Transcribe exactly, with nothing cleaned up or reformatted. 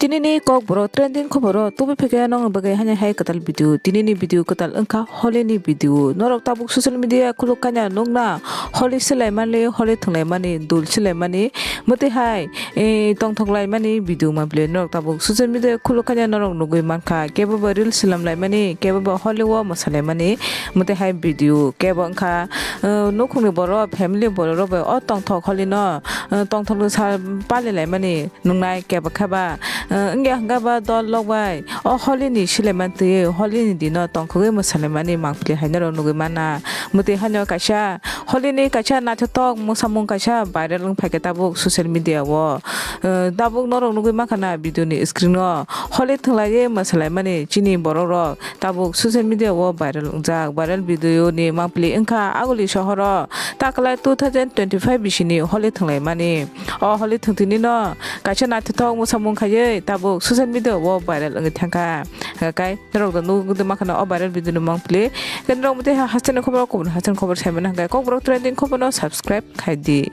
Tini ni Kokborok trending khoboro tubu phikhe nokni bagwi hani hai kwtal video. Tini ni video kwtal wngkha Holi ni video. Norok tabuk social media khuluk kanya nukna Holi swlaimani, Holi thwnglaimani, dul swlaimani, mwtwi hai, eh, tongthok laimani video mapli norok tabuk social media khuluk kanya norok nugwi mankha. Kebo bo reel swlam laimani, kebo bo Holi o mwsa laimani, mwtwi hai video. Kebo wngkha, eh, nukhungni borok, family borok rok bai o tongthok Holi no, eh, tongthok no sa pali laimani. Nungnai kebo khe ba, eh, wngya hwnkhe ba dol rok bai o Holi ni swlaiman twi Holi ni dino tongthogwi mwsalaimani mangpili hai norok nugwi mana. Mwtwi haino kaisa Holi ni kaisa naithothok mwsamung kaisa viral wng phaikha tabuk social media o. Eh, tabuk norok nugwi mankha na video ni screen o Holi thwnglaiwi mwsalaimani chini borok rok. Tabuk social media o viral wngjak. Viral video ni mangpili wngkha Aguli sohoro taklai two thousand twenty-five bisini Holi thwnglaimani. O Holi thwngtwini no kaisa naithothok mwsamung khaiwi tabuk social media o viral wngwi thangkha. Hwnkhe kai norok da nugwi mankha na o viral video ni mangpili. Hwnkhe norok mwtwi ha-, hasteni khobor o kubun hasteni khobor saimano hwnkhe Kokborok trending khobor no subscribe khaidi.